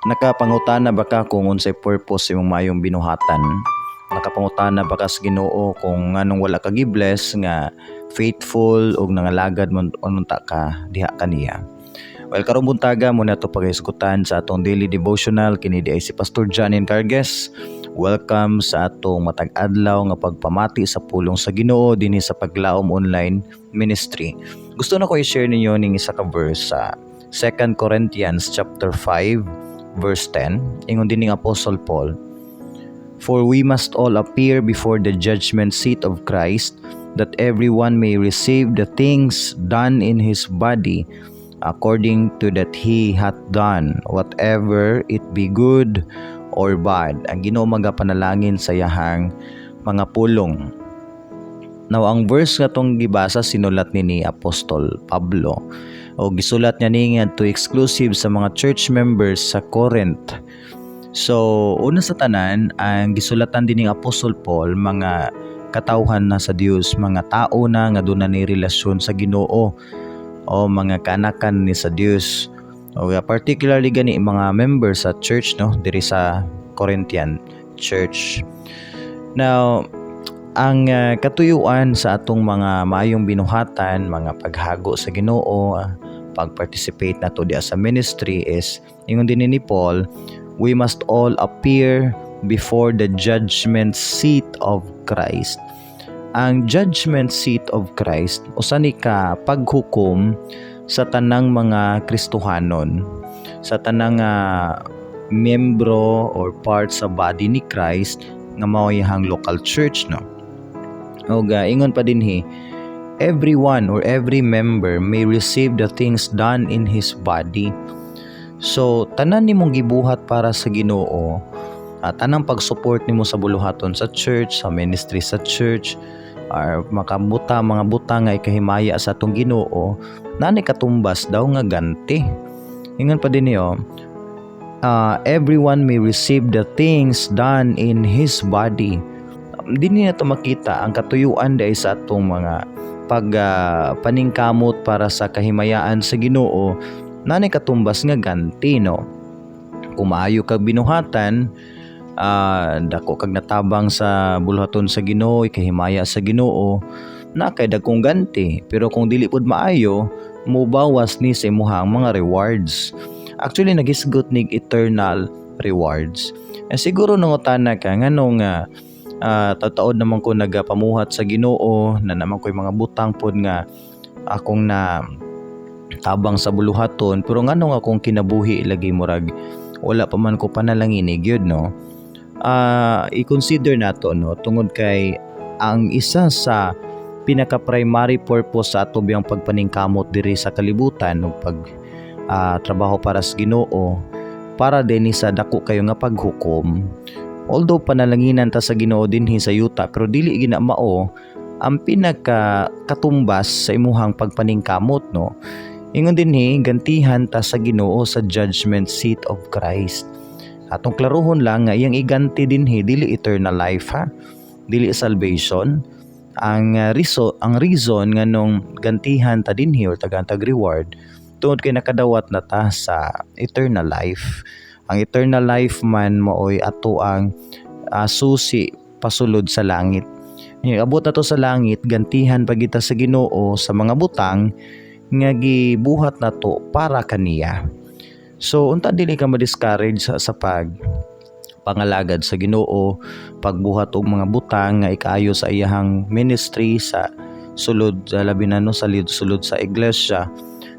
Nakapangutana ba ka kung unsay purpose imong maayong binuhatan? Nakapangutana ba ka sa Ginoo kung nganong wala ka gi-bless nga faithful ug nangalagad man unta ka diha kaniya? Well, karong buntaga mao na to paghisgutan sa atong daily devotional. Kini diay si Pastor John Encargues. Welcome sa atong matag adlaw nga pagpamati sa pulong sa Ginoo dinhi sa Paglaom Online Ministry. Gusto na ko i-share ninyo ning isa ka verse sa 2 Corinthians chapter 5 verse 10. Ingon din ning Apostle Paul, "For we must all appear before the judgment seat of Christ, that everyone may receive the things done in his body according to that he hath done, whatever it be, good or bad." Ang Ginoo magapanalangin sa iyahang mga pulong. Now, ang verse nga tong gibasa, sinulat ni Apostol Pablo. O gisulat niya ni to exclusive sa mga church members sa Corinth. So, una sa tanan, ang gisulatan din ni Apostol Paul, mga katawhan na sa Dios, mga tao na nga doon na ni relasyon sa Ginoo o mga kanakan ni sa Dios. O particularly gani mga members sa church, no, diri sa Corinthian Church. Now, ang katuyuan sa atong mga maayong binuhatan, mga paghago sa Ginoo, pag-participate nato diya sa ministry is ingon din ni Paul, we must all appear before the judgment seat of Christ. Ang judgment seat of Christ usa ni ka paghukom sa tanang mga Kristohanon, sa tanang miyembro or part sa body ni Christ nga mao iyang local church, no. Og ingon pa dinhi, everyone or every member may receive the things done in his body. So tanan nimong gibuhat para sa Ginoo, tanang pag-support nimo sa buluhaton sa church, sa ministry sa church, or makabuta mga butang nga ikahimaya sa atong Ginoo, naa katumbas daw nga ganti. Ingon pa din niyo, everyone may receive the things done in his body. Dinhi nato makita ang katuyuan dahil sa atong mga pag paningkamot para sa kahimayaan sa Ginoo, naa katumbas nga ganti, no. Kung maayo kag binuhatan, dako kag natabang sa buluhaton sa Ginoo, ikahimaya sa Ginoo, naa kay dagkong ganti. Pero kung dili pud maayo, mubawas ni sa imuhang mga rewards. Actually, nagisgot nig eternal rewards. Eh, siguro nangutana ka nganong tataod naman ko nagapamuhat sa Ginoo na naman ko'y mga butang pod nga akong na tabang sa buluhaton, pero nganong akong kinabuhi lagi murag wala pa man ko panalangini gyud, no? I-consider nato, no, tungod kay ang isa sa pinaka primary purpose sa ato biyang pagpaningkamot diri sa kalibutan ug pag trabaho para sa Ginoo, para dinhi sa dako kayo nga paghukom. Although panalanginan ta sa Ginoo dinhi sa yuta, pero dili gina mao ang pinaka katumbas sa imuhang pagpaningkamot, no. Ingon dinhi, gantihan ta sa Ginoo sa judgment seat of Christ. Atong klaruhon lang nga iyang iganti dinhi dili eternal life, ha, dili salvation. Ang reason nganong gantihan ta dinhi or tagaan tag reward, tungod kay nakadawat na ta sa eternal life. Ang eternal life man maoy ato ang susi pasulod sa langit. Abot na to sa langit, gantihan pa kita sa Ginoo sa mga butang nga gibuhat nato para kaniya. So unta dili ka ma-discourage sa pag pangalagad sa Ginoo, pagbuhat og mga butang nga ikaayo sa iyahang ministry sa sulod, labi na, no, sa sulod sa iglesia.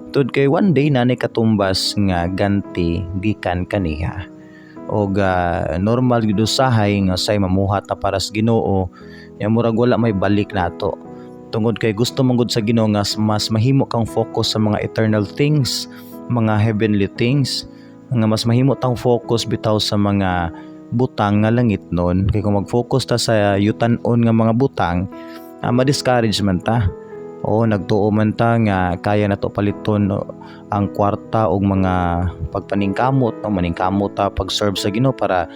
Tud kay one day naa katumbas nga ganti gikan kaniya. Og normal gyud usahay nga say mamuhat ta para sa Ginoo, nya murag wala may balik nato. Tungod kay gusto man gud sa Ginoo nga mas mahimo kang focus sa mga eternal things, mga heavenly things, nga mas mahimo tang focus bitaw sa mga butang nga langit nun. Kay kung mag-focus ta sa yutan-on nga mga butang, ma-discourage man ta. O nagtuo man ta nga kaya nato paliton, no, ang kwarta og mga pagpaningkamot, no, maningkamot ta pag-serve sa Ginoo para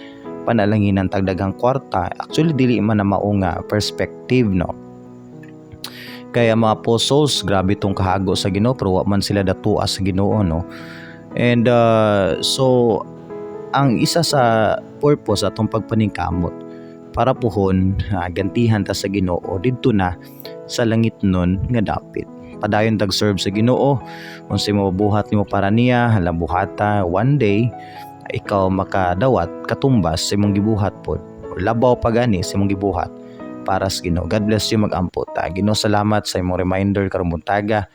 panalanginan tag daghang kwarta. Actually, dili man na mao nga perspective, no. Kaya mga apostles, grabe tong kahago sa Ginoo, pero wa man sila datua sa Ginoo, no. And so Ang isa sa purpose atong pagpaningkamot para puhon gantihan ta sa Ginoo didto na sa langit nun nga dapit. Padayon tag serve sa Ginoo. Unsay mabuhat nimo para niya, hala, buhata. One day ikaw makadawat katumbas sa imong gibuhat pod or labaw pa gani sa imong gibuhat para sa Ginoo. God bless you. Mag-ampo ta. Ginoo, salamat sa imong reminder karong buntaga,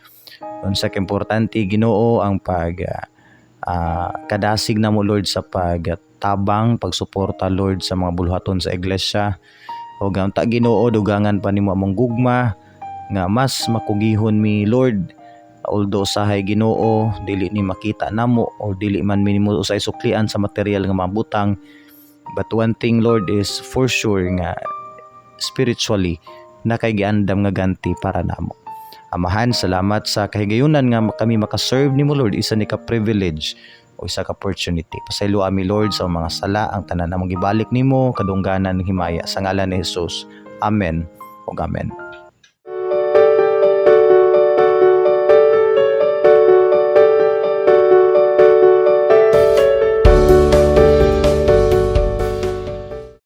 unsa ka importante, Ginoo, ang pag kadasig namo, Lord, sa pagtabang, pagsuporta, Lord, sa mga buluhaton sa iglesia. Ug unta, Ginoo, dugangan pa nimo among gugma nga mas makugihon mi, Lord, although usahay, Ginoo, dili ni makita namo o dili man mi nimo usay suklian sa material nga mga butang, but one thing, Lord, is for sure nga spiritually na kay giandam nga ganti para namo. Amahan, salamat sa kahigayunan nga kami makaserve nimo, Lord. Isa ni ka privilege o isa ka opportunity. Pasaylo ami, Lord, sa mga sala. Ang tanan among gibalik nimo, kadungganan ng himaya sa ngalan ni Jesus. Amen ug amen.